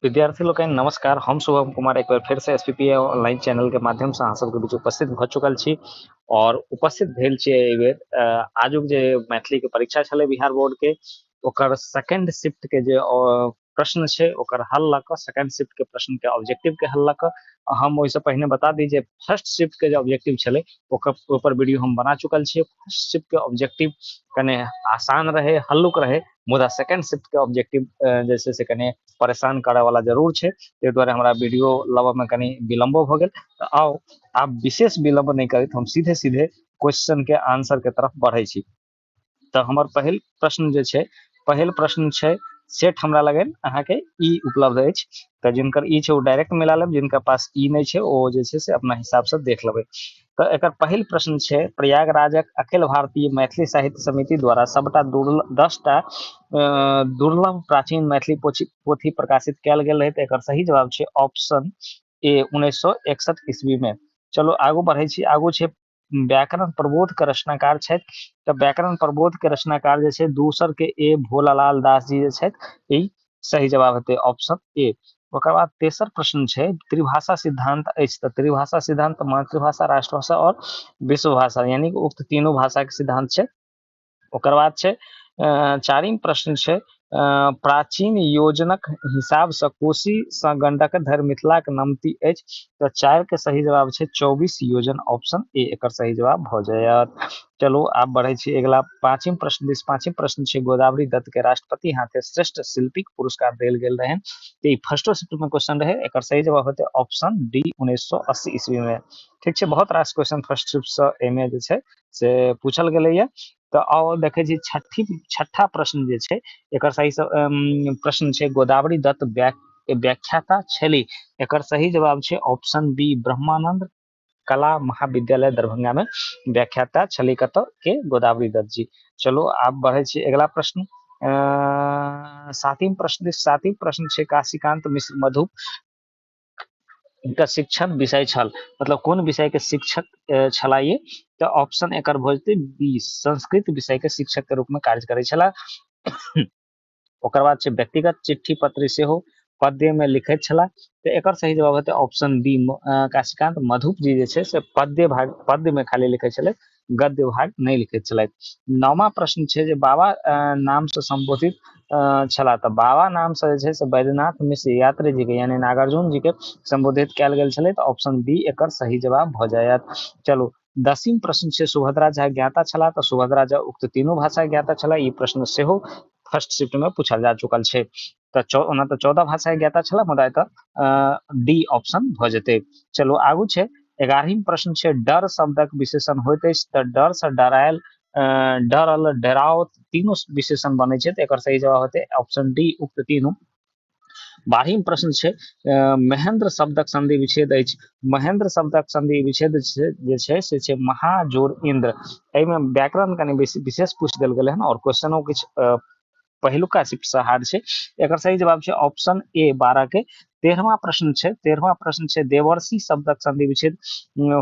विद्यार्थी लोकनि नमस्कार। हम शुभम कुमार एक बेर फेर से एसपीपी ऑनलाइन चैनल के माध्यम से अहाँ सबके बीच उपस्थित भऽ चुकल छी और उपस्थित भेल छी एहि बेर आजुक जे मैथिली के परीक्षा छलै बिहार बोर्ड के, ओकर सेकंड शिफ्ट के जे प्रश्न छै ओकर हल लऽ कऽ, सेकंड शिफ्ट के प्रश्न के ऑब्जेक्टिव के हल लऽ कऽ। हम ओहिसँ पहिने बता दी जे फर्स्ट शिफ्ट के जे ऑब्जेक्टिव छलै ओकर ओकर वीडियो हम बना चुकल छियै। फर्स्ट शिफ्ट के ऑब्जेक्टिव कने आसान रहै, हल्लुक रहै, मुदा सेकंड शिफ्ट के ऑब्जेक्टिव जे छै से कने परेशान करऽ वाला जरूर छै, ताहि दुआरे हमरा वीडियो लबऽ मे कनि विलम्बो भऽ गेल। तऽ आउ आब विशेष विलम्ब नहि करैत हम सीधे सीधे क्वेश्चन के आंसर के तरफ बढ़ै छी। तऽ हमर पहिल प्रश्न जे छै, पहिल प्रश्न छै सेट हमरा लगन अहाँके ई उपलब्ध अछि, तऽ जिनकर ई छै ओ डायरेक्ट मिला लेब, जिनका पास ई नहि छै ओ जे छै से अपना हिसाबसँ देख लेबै। तऽ एकर पहिल प्रश्न छै, प्रयागराजक अखिल भारतीय मैथिली साहित्य समिति द्वारा सबटा 10टा दुर्लभ प्राचीन मैथिली पोथी प्रकाशित कयल गेल रहै। तऽ एकर सही जवाब छै ऑप्शन ए 1961 ईस्वी में। चलो आगू बढ़ै छी। आगू छै व्याकरण प्रबोध के रचनाकार छथि, तऽ व्याकरण प्रबोध के रचनाकार जे छै दोसर के ए भोलालाल दास जी जे छथि, ई सही जवाब हेतै ऑप्शन ए। ओकर बाद तेसर प्रश्न छै त्रिभाषा सिद्धांत अछि, तऽ त्रिभाषा सिद्धांत मातृभाषा, राष्ट्रभाषा और विश्व भाषा, यानी कि उक्त तीनू भाषा के सिद्धांत छै। ओकर बाद छै चारिम प्रश्न छै प्राचीन योजनक हिसाब से कोसी सँ गंडक धरि मिथिलाक नमती अछि, तऽ 4 के सही जवाब छै 24 योजन, ऑप्शन ए एकर सही जवाब भऽ जायत। चलू आब बढ़ै छी अगिला पांचम प्रश्न दिस। पांचम प्रश्न छै गोदावरी दत्त के राष्ट्रपति हाथे श्रेष्ठ शिल्पीक पुरस्कार देल गेल रहनि, तऽ ई फर्स्टो शिफ्ट में क्वेश्चन रहे, एकर सही जवाब हेतै ऑप्शन डी 1980 ईस्वी में। ठीक छै, बहुत रास क्वेश्चन फर्स्ट शिफ्ट सँ एहिमे जे छै से पूछल गेलैया। तऽ आउ देखै छी छठा प्रश्न जे छै एकर सही प्रश्न छै गोदावरी दत्त व्याख्याता छली, एकर सही जवाब छै ऑप्शन बी ब्रह्मानंद कला महाविद्यालय दरभंगा में व्याख्याता छली कतऽ के गोदावरी दत्त जी। चलो आब बढ़ै छी अगिला प्रश्न, सातिम प्रश्न। सातिम प्रश्न छै काशीकांत मिश्र मधु के शिक्षण विषय छल, मतलब कोन विषय के शिक्षक छला ये, तऽ ऑप्शन एकर भऽ जेतै बी संस्कृत विषय के शिक्षक के रूप में कार्य करै छला। ओकर बाद छै व्यक्तिगत चिट्ठी पत्री सेहो पद्य में लिखैत छला, तऽ एकर सही जवाब हेतै ऑप्शन बी काशीकांत मधुप जी जे छै से पद्य भाग, पद्य में खाली लिखै छलै, गद्य भाग नहि लिखैत छलथि। नौमा प्रश्न छै जे बाबा नाम से संबोधित छला, तऽ बाबा नाम से जे छै से बैद्यनाथ मिश्र यात्री जी के यानी नागार्जुन जी के संबोधित कयल गेल छलै, तऽ ऑप्शन बी एकर सही जवाब भऽ जायत। चलू दसम प्रश्न छै सुभद्रा झा ज्ञाता छला, तऽ सुभद्रा झा उक्त तीनू भाषा ज्ञाता छला, ई प्रश्न सेहो फर्स्ट शिफ्ट में पूछल जा चुकल छै। तऽ ओना तऽ 14 भाषा ज्ञाता छला, मुदा एतऽ डी ऑप्शन भऽ जेतै। चलू आगू छै 11म प्रश्न छै डर शब्दक विशेषण होइत अछि, तऽ डर से डरायल, डरल, डराओत तीनू विशेषण बनै छै, तऽ एकर सही जवाब हेतै ऑप्शन डी उक्त तीनू। 12म प्रश्न छै महेंद्र शब्दक संधि विच्छेद अछि, महेंद्र शब्दक संधि विच्छेद जे छै से छै महाजोर इंद्र। एहिमे व्याकरण कनि बेसी विशेष पूछि देल गेलै हन और क्वेश्चनो किछु पहिलुका शिफ्ट से हार्ड छै। एकर सही जवाब छै ऑप्शन ए 12 के। 13वां प्रश्न छै, 13वां प्रश्न छै देवर्षि शब्दक संधि विच्छेद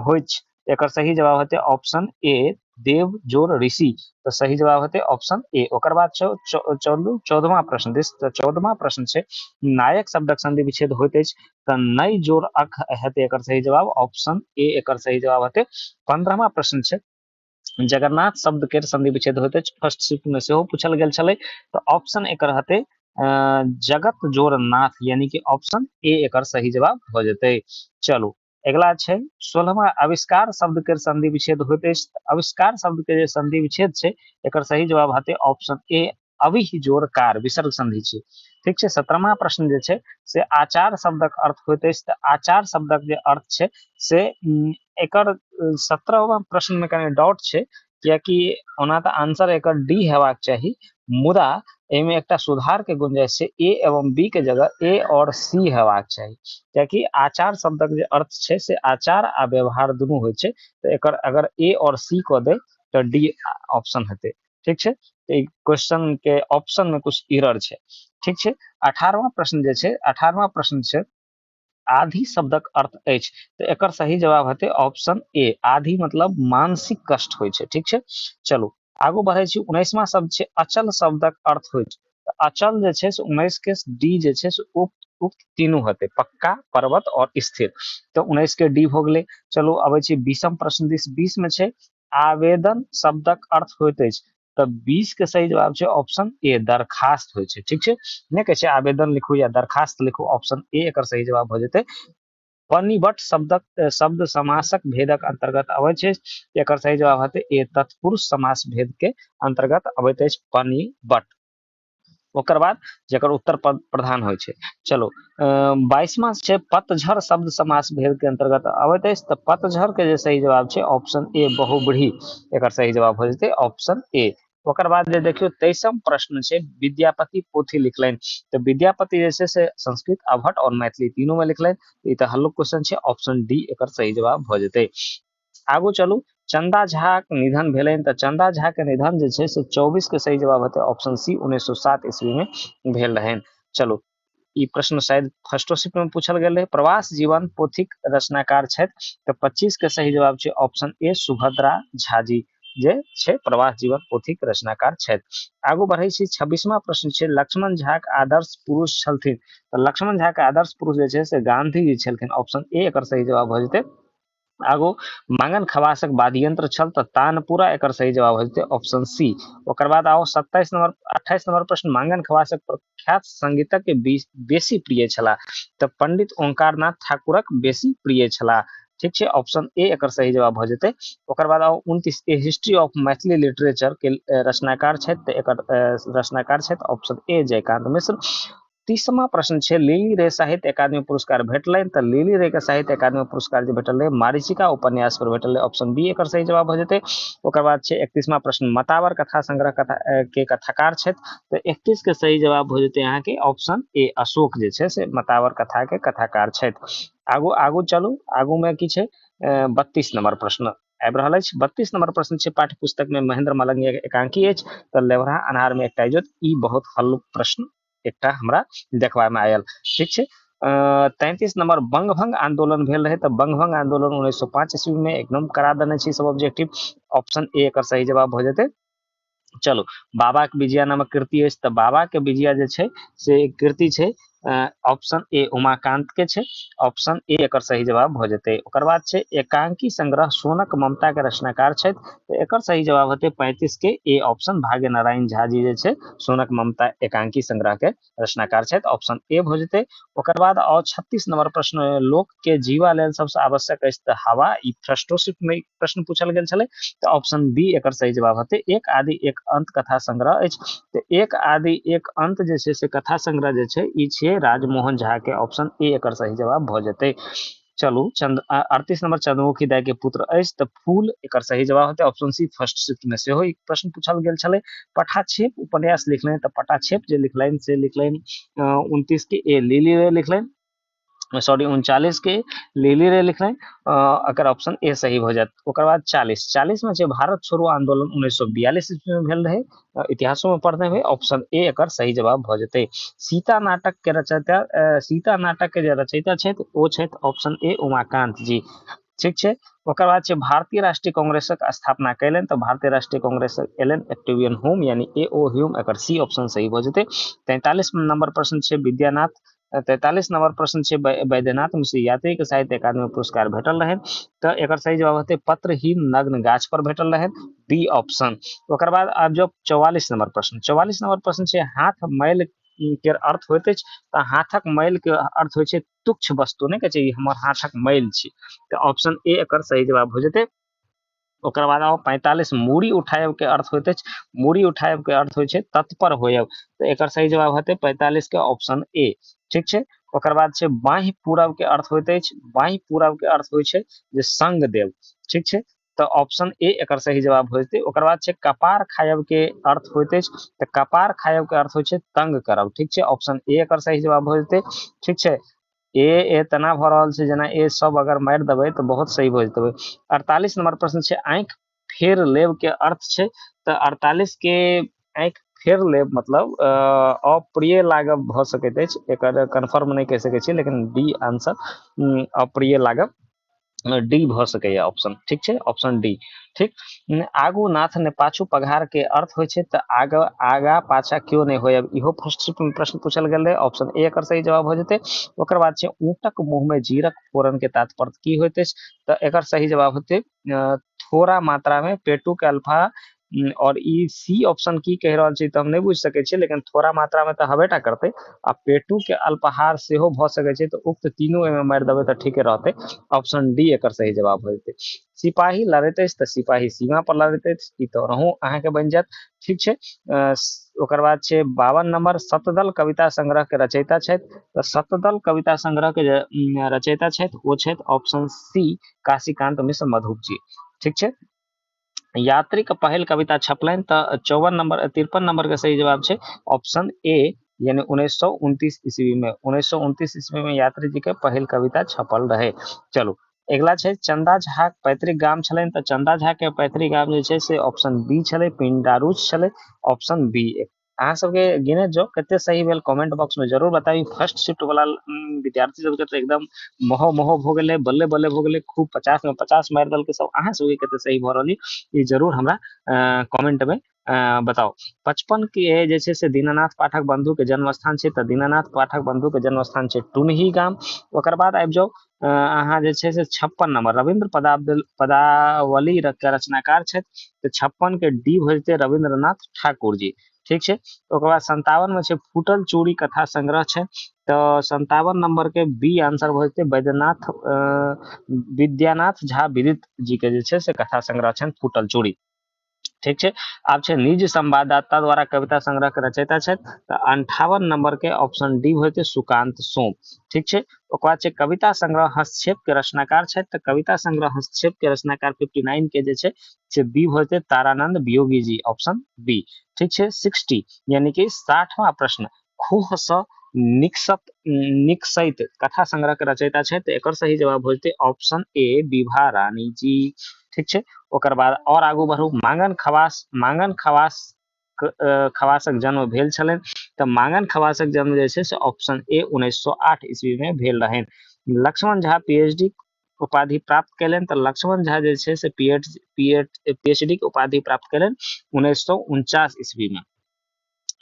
होइत छै, एकर सही जवाब हेतै ऑप्शन ए देव जोर ऋषि, तऽ सही जवाब हेतै ऑप्शन ए। ओकर बाद छै 14वां प्रश्न दिस, तऽ 14वां प्रश्न छै नायक शब्दक संधि विच्छेद होइत अछि, तऽ नई जोर अख हेतै एकर सही जवाब ऑप्शन ए एकर सही जवाब हेतै। 15वां प्रश्न छै जगन्नाथ शब्द के संधि विच्छेद होइत अछि, फर्स्ट शिफ्ट में सेहो पूछल गेल छलै, तऽ ऑप्शन एकर हेतै जगत जोर नाथ, यानी कि ऑप्शन ए एकर सही जवाब भऽ जेतै। चलू अगिला छै 16वां आविष्कार शब्द के संधि विच्छेद होइत अछि, आविष्कार शब्द के जे संधि विच्छेद छै एकर सही जवाब हेतै ऑप्शन ए अविह जोर कार, विसर्ग संधि छै। ठीक छै, 17वां प्रश्न जे छै से आचार शब्दक अर्थ होइत अछि, तऽ आचार शब्दक जे अर्थ छै से एकर 17वां प्रश्न में कनि डाउट छै, कियाकि ओना तऽ आंसर एकर डी हेबाक चाही, मुदा एहिमे एकटा सुधार के गुंजाइश छै, ए एवं बी के जगह ए और सी हेबाक चाही, कियाकि आचार शब्दक जे अर्थ छै से आचार आ व्यवहार दुनू होइ छै, तऽ एकर अगर ए और सी कऽ दै तऽ डी ऑप्शन हेतै। ठीक छै, तऽ ई क्वेश्चन के ऑप्शन में कुछ एरर छै। ठीक छै, 18वां प्रश्न जे छै, 18वां प्रश्न छै आधि शब्दक अर्थ अछि, तऽ एकर सही जवाब हेतै ऑप्शन ए आधि मतलब मानसिक कष्ट होइ छै। ठीक छै, चलू आगू बढ़ै छी। 19वां शब्द छै अचल शब्दक अर्थ होइ छै, तऽ अचल जे छै से 19 के डी जे छै से उक्त तीनू हेतै, पक्का, पर्वत और स्थिर। तऽ 19 के डी भऽ गेलै। चलू अबै छी 20म प्रश्न दिस। 20 में छै आवेदन शब्दक अर्थ होइत अछि। तऽ 20 के सही जवाब छै ऑप्शन ए, दरखास्त होइ छै। ठीक छै, नहि कहै छै आवेदन लिखू या दरखास्त लिखू, ऑप्शन ए एकर सही जवाब भऽ जेतै। पनिबट शब्दक शब्द समासक भेदक अंतर्गत अबै छै, एकर सही जवाब हेतै ए, तत्पुरुष समास भेद के अंतर्गत अबैत अछि पनिबट। ओकर बाद जकर उत्तर पद प्रधान होइ छै। चलो 22वां छै पतझड़ शब्द समास भेद के अंतर्गत अबैत अछि। तऽ पतझड़ के जे सही जवाब छै ऑप्शन ए, बहुव्रीहि, एकर सही जवाब हो जेतै ऑप्शन ए। ओकर बाद जे देखियौ 23म प्रश्न छै विद्यापति पोथी लिखलनि। तऽ विद्यापति जे छै से संस्कृत, अवहट्ठ और मैथिली तीनू में लिखलनि। ई तऽ हल्लुक क्वेश्चन छै, ऑप्शन डी एकर सही जवाब भऽ जेतै। आगू चलू, चंदा झा के निधन भेलनि। तऽ चंदा झा के निधन जे छै से 24 के सही जवाब हेतै ऑप्शन सी, 1907 ईस्वी में भेल रहनि। चलू ई प्रश्न शायद फर्स्टो शिफ्ट में पूछल गेल रहै। प्रवास जीवन पोथीक रचनाकार छथि। तऽ 25 के सही जवाब छै ऑप्शन ए, सुभद्रा झा जी जे छै प्रवास जीवन पोथीक रचनाकार छथि। आगू बढ़ै छी, 26वां प्रश्न छै लक्ष्मण झा के आदर्श पुरुष छलथिन। तऽ लक्ष्मण झा के आदर्श पुरुष जे छै से गांधी जी छलखिन, ऑप्शन ए एकर सही जवाब भऽ जेतै। आगू मांगन खवासक वाद्य यंत्र छल। तऽ तानपुरा एकर सही जवाब हो जेतै ऑप्शन सी। ओकर बाद आओ 27 नंबर 28 नंबर प्रश्न, मांगन खवासक प्रख्यात संगीतज्ञ के बेसी प्रिय छलाह। तऽ पंडित ओंकारनाथ ठाकुरक बेसी प्रिय छलाह। ठीक छै, ऑप्शन ए एकर सही जवाब भऽ जेतै। ओकर बाद आओ 29 a history of Maithili literature के रचनाकार छथि। तऽ एकर रचनाकार छथि ऑप्शन ए, जयकांत मिश्र। 30वां प्रश्न छै लिली रे साहित्य अकादमी पुरस्कार भेटलनि। तऽ लिली रे के साहित्य अकादमी पुरस्कार जे भेटल रहै मारीचिका उपन्यास पर भेटल रहै, ऑप्शन बी एकर सही जवाब भऽ जेतै। ओकर बाद छै 31वां प्रश्न, मतावर कथा संग्रह कथा के कथाकार छथि। तऽ 31 के सही जवाब भऽ जेतै अहाँके ऑप्शन ए, अशोक जे छै से मतावर कथा के कथाकार छथि। आगू आगू चलू, आगू में की छै 32 नंबर प्रश्न आबि रहल अछि। 32 नंबर प्रश्न छै पाठ्य पुस्तक में महेंद्र मलंगिया के एकांकी अछि। तऽ लेभराह अन्हार में एकटा इजोत, ई बहुत हल्लुक प्रश्न एकटा हमरा देखबा में आयल। ठीक छै, 33 नंबर बंगभंग आंदोलन भेल रहे। तऽ बंगभंग आंदोलन 1905 ईस्वी में एकदम करा देने छी सब ऑब्जेक्टिव, ऑप्शन ए एकर सही जवाब भऽ जेतै। चलो बाबा के विजया नामक कृति अछि। तऽ बाबा के विजया जे छै से एक कृति छै, ऑप्शन ए उमाकांत के छै, ऑप्शन ए एकर सही जवाब भऽ जेतै। ओकर बाद छै एकांकी संग्रह सोनक ममता के रचनाकार छथि। तऽ एकर सही जवाब हेतै 35 के ए ऑप्शन, भाग्य नारायण झा जी जे छै सोनक ममता एकांकी संग्रह के रचनाकार छथि, ऑप्शन ए भऽ जेतै। ओकर बाद और 36 नंबर प्रश्न, लोक के जीवा लेल सबसँ आवश्यक अछि तऽ हवा, ई फर्स्टो शिफ्ट में प्रश्न पूछल गेल छलै। तऽ ऑप्शन बी एकर सही जवाब हेतै। एक आदि एक अंत कथा संग्रह अछि। तऽ एक आदि एक अंत जे छै से कथा संग्रह जे छै ई छियै राजमोहन झा के, ऑप्शन ए एकर सही जवाब भऽ जेतै। चलू 38 नंबर चंद्रमुखी दाई के पुत्र अछि। तऽ फूल एकर सही जवाब हेतै ऑप्शन सी, फर्स्ट शिफ्ट में सेहो ई प्रश्न पूछल गेल छलै। पटाक्षेप उपन्यास लिखलनि। तऽ पटाक्षेप जे लिखलनि से लिखलनि 29 के ए लिली रे लिखलनि, सॉरी 39 के लिली रे लिखलनि, एकर ऑप्शन ए सही भऽ जायत। ओकर बाद 40 में छै भारत छोड़ो आंदोलन 1942 ईस्वी में भेल रहै, इतिहासो में पढ़ने होय, ऑप्शन ए एकर सही जवाब भऽ जेतै। सीता नाटक के रचयिता, सीता नाटक के जे रचयिता छथि ओ छथि ऑप्शन ए उमाकांत जी। ठीक छै, ओकर बाद छै भारतीय राष्ट्रीय कांग्रेसक स्थापना कयलनि। तऽ भारतीय राष्ट्रीय कांग्रेस एलन एक्टिवियन होम यानी ए ओ ह्यूम, एकर सी ऑप्शन सही भऽ जेतै। 43 नंबर प्रश्न छै विद्यानाथ, 43 नंबर प्रश्न छै वैद्यनाथ मिश्र यात्री के साहित्य अकादमी पुरस्कार भेटल रहनि। तऽ एकर सही जवाब हेतै पत्रहीन नग्न गाछ पर भेटल रहनि, बी ऑप्शन। ओकर बाद आब जाउ 44 नंबर प्रश्न, 44 नंबर प्रश्न छै हाथ मैल के अर्थ होइत अछि। तऽ हाथक मैल के अर्थ होइ छै तुच्छ वस्तु, नहि कहै छै ई हमर हाथक मैल छी, तऽ ऑप्शन ए एकर सही जवाब हो जेतै। ओकर बाद आउ 45 मूड़ी उठायब के अर्थ होइत अछि, मूड़ी उठायब के अर्थ होइ छै तत्पर होयब, तऽ एकर सही जवाब हेतै 45 के ऑप्शन ए। ठीक छै, ओकर बाद छै बाँहि पूरब के अर्थ होइत अछि, बाँहि पूरब के अर्थ होइ छै जे संग देब। ठीक छै, तऽ ऑप्शन ए एकर सही जवाब हो जेतै। ओकर बाद छै कपार खायब के अर्थ होइत अछि, तऽ कपार खायब के अर्थ होइ छै तंग करब। ठीक छै, ऑप्शन ए एकर सही जवाब हो जेतै। ठीक छै, ए ए तना भऽ रहल छै जेना ए सब अगर मारि देबै तऽ बहुत सही भऽ जेतै। 48 नंबर प्रश्न छै आँखि फेर लेब के अर्थ छै। तऽ 48 के आँखि फेर लेब मतलब अप्रिय लागब भऽ सकैत अछि, एकर कन्फर्म नहि कहि सकै छी, लेकिन बी आंसर अप्रिय लागब डी भऽ सकैया ऑप्शन। ठीक छै, ऑप्शन डी। ठीक, आगू नाथ ने पाछू पघार के अर्थ होइ छै तऽ आगा आगा पाछा क्यों नहि होयब, इहो फर्स्ट शिफ्ट में प्रश्न पूछल गेल रहे। ऑप्शन ए एकर सही जवाब हो जेतै। ओकर बाद छै ऊँटक मुँह में जीरक फोरन के तात्पर्य की होइत अछि, तऽ एकर सही जवाब होतै थोड़ा मात्रा में पेटू के अल्फा, और ई सी ऑप्शन की कहि रहल छै तऽ हम नहि बुझि सकै छियै, लेकिन थोड़ा मात्रा में तऽ हबेटा करतै, आ पेटू के अल्पाहार सेहो भऽ सकै छै, तऽ उक्त तीनू एहिमे मारि देबै तऽ ठीके रहतै। ऑप्शन डी एकर सही जवाब भऽ जेतै। सिपाही लड़ैत अछि तऽ सिपाही सीमा पर लड़ैत अछि, ई तऽ ओनाहु अहाँके बनि जायत। ठीक छै, ओकर बाद छै 52 नंबर, शतदल कविता संग्रह के रचयिता छथि, तऽ शतदल कविता संग्रह के जे रचयिता छथि ओ छथि ऑप्शन सी काशीकांत मिश्र मधुप जी। ठीक छै, यात्री के पहिल कविता छपलनि तऽ 54 नंबर 53 नंबर के सही जवाब छै ऑप्शन ए, यानी 1929 ईस्वी में, 1929 ईस्वी में यात्री जी के पहिल कविता छपल रहे। चलू अगिला छै चंदा झा पैतृक गाम छलनि, तऽ चंदा झा के पैतृक गाम जे छै से ऑप्शन बी छलै, पिंडारूच छलै, ऑप्शन बी। अहाँ सबके गिने जाउ कते सही भेल कमेंट बॉक्स में जरूर बताबी। फर्स्ट शिफ्ट वाला विद्यार्थी सबके तऽ एकदम मोहो मोहो भऽ गेलै, बल्ले बल्ले भऽ गेलै, खूब 50 में 50 मारि देलकै सब। अहाँ सबके कते सही भऽ रहल ई जरूर हमरा कमेंट में बताउ। 55 के जे छै से दीनानाथ पाठक बंधु के जन्म स्थान छै, तऽ दीनानाथ पाठक बंधु के जन्म स्थान छै टुनही गाम। ओकर बाद आबि जाउ अहाँ जे छै से 56 नंबर, रविन्द्र पदावली के रचनाकार छथि, तऽ 56 के डी भऽ जेतै रविन्द्रनाथ ठाकुर जी। ठीक छै, ओकर बाद 57 में छै फूटल चूड़ी कथा संग्रह छै, तऽ 57 नंबर के बी आंसर भऽ जेतै वैद्यनाथ विद्यानाथ झा विदित जी के जे छै से कथा संग्रह छनि फूटल चूड़ी। ठीक छै, आब छै निज संवाददाता द्वारा कविता संग्रह के रचयिता छथि, तऽ 58 नंबर के ऑप्शन डी भऽ जेतै सुकांत सोम। ठीक छै, ओकर बाद छै कविता संग्रह हस्तक्षेप के रचनाकार छथि, तऽ कविता संग्रह हस्तक्षेप के रचनाकार 59 के जे छै से बी भऽ जेतै तारानंद वियोगी जी, ऑप्शन बी। ठीक छै, 60 यानी कि 60वां प्रश्न, खोह सँ निकसैत कथा संग्रह के रचयिता छथि, तऽ एकर सही जवाब भऽ जेतै ऑप्शन ए विभा रानी जी। ठीक छै, ओकर बाद और आगू बढ़ू, मांगन खवास खवासक जन्म भेल छलनि, तऽ मांगन खवासक जन्म जे छै से ऑप्शन ए 1908 ईस्वी में भेल रहनि। लक्ष्मण झा पीएचडी उपाधि प्राप्त कयलनि, तऽ लक्ष्मण झा जे छै से पीएचडी के उपाधि प्राप्त कयलनि 1949 ईस्वी में।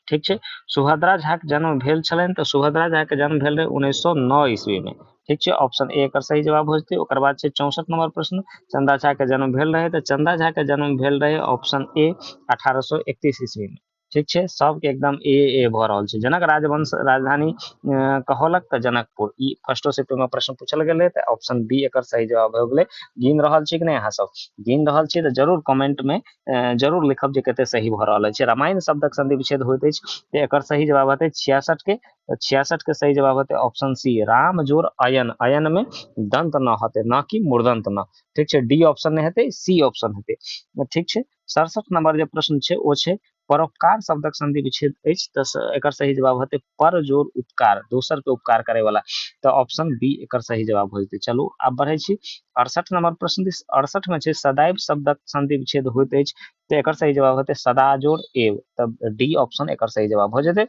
ठीक छै, सुभद्रा झा के जन्म भेल छलनि, तऽ सुभद्रा झा के जन्म भेल रहै 1909 ईस्वी में। ठीक छै, ऑप्शन ए एकर सही जवाब हो जेतै। ओकर बाद छै 64 नंबर प्रश्न, चंदा झा के जन्म भेल रहै, तऽ चंदा झा के जन्म भेल रहै ऑप्शन ए 1831 ईस्वी में। ठीक छै, सबके एकदम ए ए भऽ रहल छै। जनक राजवंश राजधानी कहौलक तऽ जनकपुर, ई फर्स्टो शिफ्ट में प्रश्न पूछल गेलै, तऽ ऑप्शन बी एकर सही जवाब भऽ गेलै। गिन रहल छी कि नहि अहाँ सब? गिन रहल छी तऽ जरूर कमेंट में जरूर लिखब जे कते सही भऽ रहल अछि। रामायण शब्दक संधि विच्छेद होइत अछि, तऽ एकर सही जवाब हेतै 66 के, तऽ 66 के सही जवाब हेतै ऑप्शन सी राम जोर अयन, अयन में दंत न हेतै, न कि मूर्दंत न। ठीक छै, डी ऑप्शन नहि हेतै, सी ऑप्शन हेतै। ठीक छै, 67 नंबर जे प्रश्न छै ओ छै परोपकार शब्दक संधि विच्छेद अछि, तऽ एकर सही जवाब हेतै पर जोर उपकार, दोसर के उपकार करे वाला, तऽ ऑप्शन बी एकर सही जवाब हो जेतै। चलू आब बढ़ै छी 68 नंबर प्रश्न दिस। 68 में छै सदैव शब्दक संधि विच्छेद होइत अछि, तऽ एकर सही जवाब हेतै सदा जोर एव, तऽ डी ऑप्शन एकर सही जवाब हो जेतै।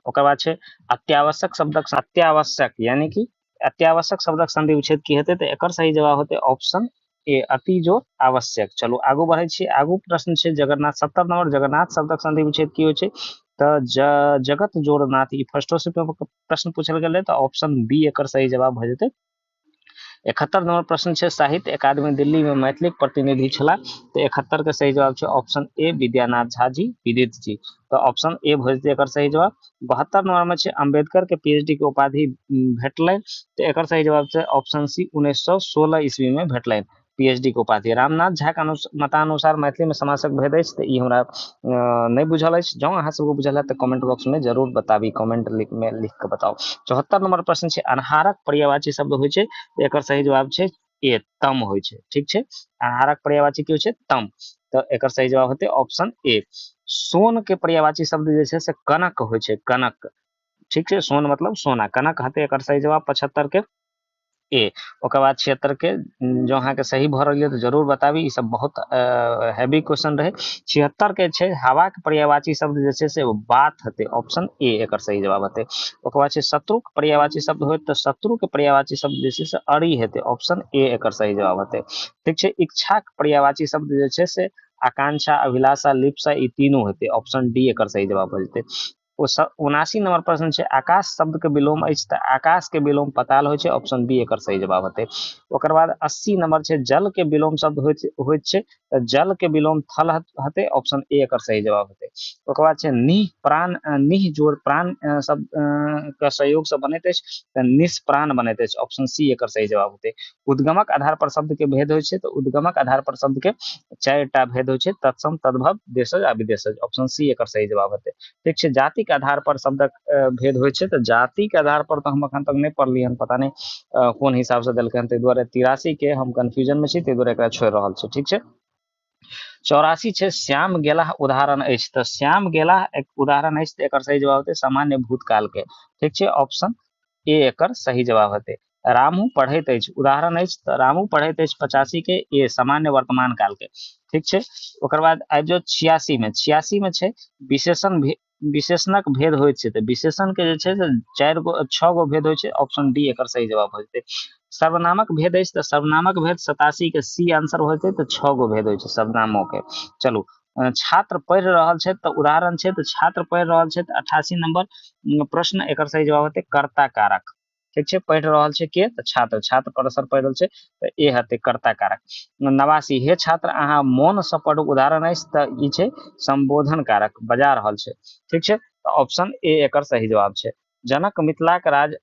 ओकर बाद छै अत्यावश्यक शब्दक अत्यावश्यक यानी कि अत्यावश्यक शब्दक संधि विच्छेद की हेतै, तऽ एकर सही जवाब हेतै ऑप्शन ए अति जोर आवश्यक। चलू आगू बढ़ै छी, आगू प्रश्न छै जगन्नाथ 70 नंबर, जगन्नाथ शब्दक संधि विच्छेद की होइ छै, तऽ जगत जोरनाथ, ई फर्स्टो शिफ्ट में प्रश्न पूछल गेलै, तऽ ऑप्शन बी एकर सही जवाब भऽ जेतै। 71 नंबर प्रश्न छै साहित्य अकादमी दिल्ली में मैथिलीक प्रतिनिधि छलाह, तऽ 71 के सही जवाब छै ऑप्शन ए विद्यानाथ झा जी विदित जी, तऽ ऑप्शन ए भऽ जेतै एकर सही जवाब। 72 नंबर में छै अम्बेडकर के पीएचडी के उपाधि भेटलनि, तऽ एकर सही जवाब छै ऑप्शन सी 1916 ईस्वी में भेटलनि पीएचडी के उपाधि। रामनाथ झा के मतानुसार मैथिली में समासक भेद अछि, तऽ ई हमरा नहि बुझल अछि, जँ अहाँ सबके बुझल हैत तऽ कमेंट बॉक्स में जरूर बताबी, कमेंट में लिख के बताउ। 74 नंबर प्रश्न छै अन्हारक पर्यायवाची शब्द होइ छै, तऽ एकर सही जवाब छै ए तम होइ छै। ठीक छै, अन्हारक पर्यायवाची की होइ छै तम, तऽ एकर सही जवाब हेतै ऑप्शन ए। सोन के पर्यायवाची शब्द जे छै से कनक होइ छै, कनक। ठीक छै, सोन मतलब सोना, कनक हेतै एकर सही जवाब 75 के। ए। ओकर बाद 76 के जो अहाँके सही भऽ रहल यऽ तऽ जरूर बताबी, ई सब बहुत हैवी क्वेश्चन रहै। 76 के छै हवाके पर्यायवाची शब्द जे छै से ओ बात हेतै, ऑप्शन ए एकर सही जवाब हेतै। ओकर बाद छै शत्रुके पर्यायवाची शब्द होयत तऽ शत्रुके पर्यायवाची शब्द जे छै से अरी हेतै, ऑप्शन ए एकर सही जवाब हेतै। ठीक छै, इच्छाके पर्यायवाची शब्द जे छै से आकांक्षा, अभिलाषा, लिप्सा, ई तीनू हेतै, ऑप्शन डी एकर सही जवाब भऽ जेतै। ओ 79 नंबर प्रश्न छै आकाश शब्द के विलोम अछि तऽ आकाश के विलोम पताल होइ छै, ऑप्शन बी एकर सही जवाब हेतै। ओकर बाद 80 नंबर छै जल के विलोम शब्द होइत छै तऽ जल के विलोम थल हेतै, ऑप्शन ए एकर सही जवाब हेतै। ओकर बाद छै निह प्राण, निह जोड़ प्राण शब्द के सहयोग से बनैत अछि तऽ निष्प्राण बनैत अछि, ऑप्शन सी एकर सही जवाब हेतै। उद्गमक आधार पर शब्द के भेद होइ छै तऽ उद्गमक आधार पर शब्द के 4टा भेद होइ छै, तत्सम, तद्भव, देशज आ विदेशज, ऑप्शन सी एकर सही जवाब हेतै। ठीक छै, जाति के आधार पर शब्दक भेद होइ छै तऽ जाति के आधार पर तऽ हम एखन तक नहि पढ़लियै हन, पता नहि कोन हिसाब से देलकै हन, ताहि दुआरे 83 के हम कंफ्यूजन में छी, ताहि दुआरे एकरा छोड़ि रहल छी। ठीक छै, 84 छै श्याम गेलाह उदाहरण अछि तऽ श्याम गेलाह एक उदाहरण अछि तऽ एकर सही जवाब हेतै सामान्य भूतकाल के। ठीक छै, ऑप्शन ए एकर सही जवाब हेतै। रामू पढ़ैत अछि उदाहरण अछि तऽ रामू पढ़ैत अछि 85 के ए सामान्य वर्तमान काल के। ठीक छै, ओकर बाद आबि जाउ 86 में, 86 में छै विशेषण विशेषणक भेद होइत छै तऽ विशेषण के जे छै से 4 गो 6 गो भेद होइ छै, ऑप्शन डी एकर सही जवाब भऽ जेतै। सर्वनामक भेद अछि तऽ सर्वनामक भेद 87 के सी आंसर हो जेतै तऽ 6 गो भेद होइ छै सर्वनामो के। चलू, छात्र पढ़ि रहल छै तऽ उदाहरण छै तऽ छात्र पढ़ि रहल छै तऽ 88 नंबर प्रश्न एकर सही जवाब हेतै कर्ता कारक। ठीक छै, पढ़ि रहल छै के तऽ छात्र, छात्र पर असर पड़ि रहल छै तऽ ए हेतै कर्ता कारक। 89 हे छात्र अहाँ मोन से पढ़ू उदाहरण अछि तऽ ई छै संबोधन कारक, बजा रहल छै। ठीक छै, तऽ ऑप्शन ए एकर सही जवाब छै। जनक मिथिलाक राज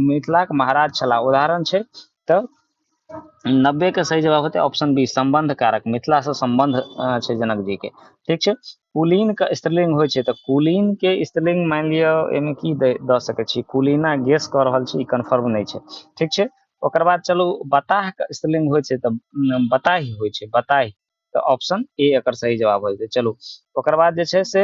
मिथिलाक महाराज छलाह उदाहरण छै तऽ 90 के सही जवाब हेतै ऑप्शन बी संबंध कारक, मिथिला से संबंध छै जनक जी के। ठीक छै, कुलीन के स्त्रीलिंग होइ छै तऽ कुलीन के स्त्रीलिंग मानि लिअ एहिमे की दऽ सकै छी, कुलीना गेस कऽ रहल छी, ई कन्फर्म नहि छै। ठीक छै, ओकर बाद चलू बताह के स्त्रीलिंग होइ छै तऽ बताहि होइ छै, बताहि, तऽ ऑप्शन ए एकर सही जवाब हो जेतै। चलू, ओकर बाद जे छै से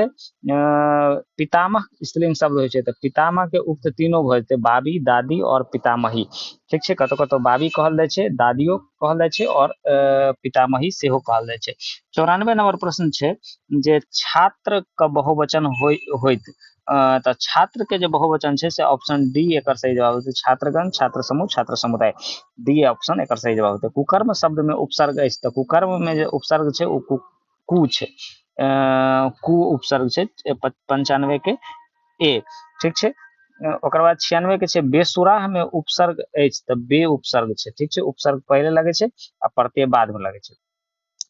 पितामह स्त्रीलिंग शब्द होइ छै तऽ पितामह के उक्त तीनों भऽ जेतै, बाबी, दादी और पितामही। ठीक छै, कतौ कतौ बाबी कहल जाइ छै, दादियो कहल जाइ छै और पितामही सेहो कहल जाइ छै। 94 नंबर प्रश्न छै जे छात्र के बहुवचन होइत तऽ छात्र के जे बहुवचन छै से ऑप्शन डी एकर सही जवाब होतै, छात्रगण, छात्र समूह, छात्र समुदाय, डी ऑप्शन एकर सही जवाब होतै। कुकर्म शब्द में उपसर्ग अछि तऽ कुकर्म में जे उपसर्ग छै ओ कु छै, कु उपसर्ग छै 95 के ए। ठीक छै, ओकर बाद 96 के छै बेसुराह में उपसर्ग अछि तऽ बे उपसर्ग छै। ठीक छै, उपसर्ग पहिले लगै छै आ प्रत्यय बाद में लगै छै।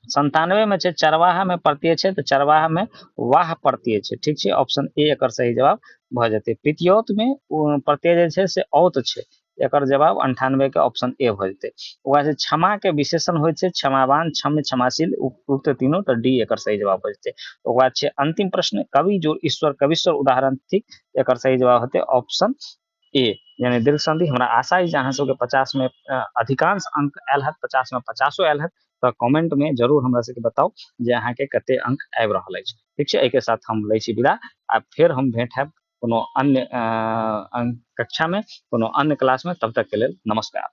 97 में छै चरवाहा में प्रत्यय छै तऽ चरवाहा में वाह प्रत्यय छै। ठीक छै, ऑप्शन ए एकर सही जवाब भऽ जेतै। पितियौत में प्रत्यय जे छै से औत छै, एकर जवाब 98 के ऑप्शन ए भऽ जेतै। ओकरा से क्षमा के विशेषण होइ छै क्षमावान, क्षम्य, क्षमाशील, उक्त तीनों, तऽ डी एकर सही जवाब भऽ जेतै। ओकर बाद छै अंतिम प्रश्न कवि जो ईश्वर कविश्वर उदाहरण थिक, एकर सही जवाब हेतै ऑप्शन ए यानी दीर्घ संधि। हमरा आशा अछि जे अहाँ सबके 50 में अधिकांश अंक आयल हैत, 50 में 50 आयल हैत, तऽ कमेंट में जरूर हमरा सबके बताउ जे अहाँके कते अंक आबि रहल अछि। ठीक छै, एहिके साथ हम लै छी विदा आ फेर हम भेंट हैब कोनो अन्य कक्षा में, कोनो अन्य क्लास में। तब तक के लेल नमस्कार।